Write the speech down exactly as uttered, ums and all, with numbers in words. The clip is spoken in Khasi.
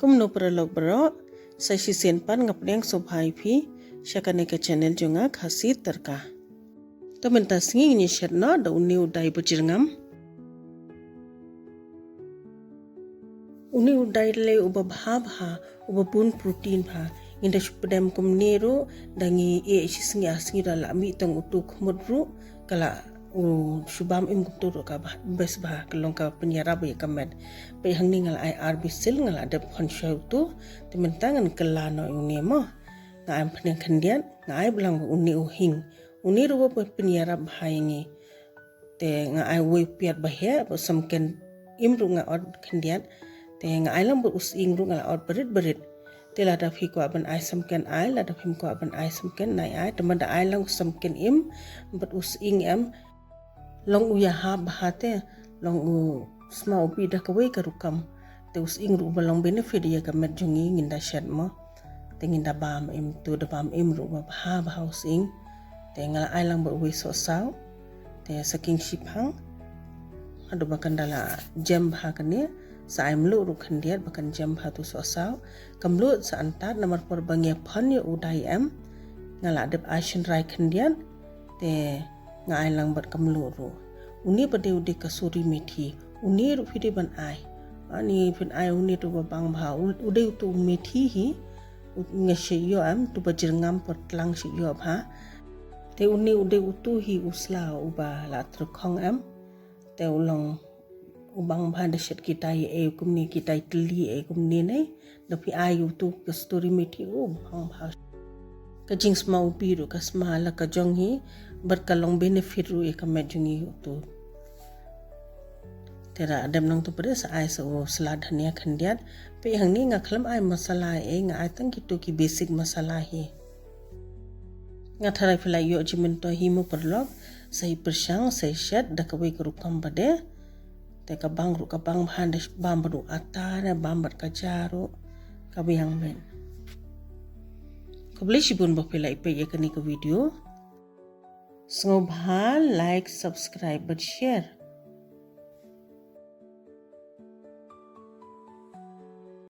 Kumno paralok baroh, sa shisien pat nga pdiang sngewbha ïa phi sha kane ka channel jong nga, Khasi Tadka. To mynta sngi ngin ïa shet noh da une u dai bajyrngam. Une u dai lei uba bha bha, uba bun protein bha. Ngin da shu pdem kumne ruh, da ngi ïeh shi sngi ar sngi da la mih tang utu khmut ruh, ka la u shu bam im kumtu ruh ka bha, best bha, ka long ka pynïarap ïa ka met. Peit hangne nga la ai ar bisil, nga la dep hon shai utu, te mynta ngan kylla noh ïa une mo. Nga ai pynïang khyndiat, nga ai blang une u hing. Une ruh uba pynïarap bha ïa ngi. Te nga ai uwei u piat ba heh, ba samken im ruh nga ot khyndiat. Te nga ai lang bad u sying ruh nga la ot barit barit. Te lada phi kwah ban ai samken ai, lada phim kwah ban ai samken nai ai. Te ma da ai lang u samken im bad u sying em, long u ïahap bha te, long u sma u bih da kawei ka rukom. Te u sying ruh uba long benefit ïa ka met jong ngi, ngin da shet mo. Te ngin da bam im tu, da bam im ruh uba bha bha u sying. Te nga la ai lang bad uwei sohsaw. Te sa khyndiat shiphang. Haduh ba kan da la jem bha kane, sa ai mluh ruh khyndiat ba kan jem bha tu sohsaw. Ka mluh sa antad namar por ba ngi ïa phon ïa u dai em, nga la dep ai shynrai khyndiat. Te nga ai lang bad ka mluh ruh. Une pat de u dei kasuri methi. Une ruh phi dei ban ai. Ani phin ai une ruh ba bang bha. U, u dei utu u methi hi. U, nga shu ïoh em, utu bajyrngam por tlang shu ïoh bha. Te une u dei utu hi u sla uba la tyrkhong em. Te u long u bang bha da shet ki dai ei kumne, ki dai tylli ei kumne ne. Da phi ai utu kasuri methi u bang bha. Ka jingsma u bih ruh ka sma la ka jong hi, bad ka long benefit ruh ïa ka met jong ngi utu. Te da dep nang tu pat de sa ai sa u sla dhania khyndiat. Peit hangne nga khlem ai masala ei, nga ai tang kitu ki basic masala hi. Nga tharai phi la ïoh jingmyntoi hi mo paralok, sa ïa pyrshang, sa ïa shet da kawei ka rukom pat de. Te ka bang ruh ka bang bha da bam bad u ata ne bam bad ka ja ruh ka biang met. Khublei shibun ba phi la ïa peit ïa kane ka video. Sngewbha like, subscribe bad share.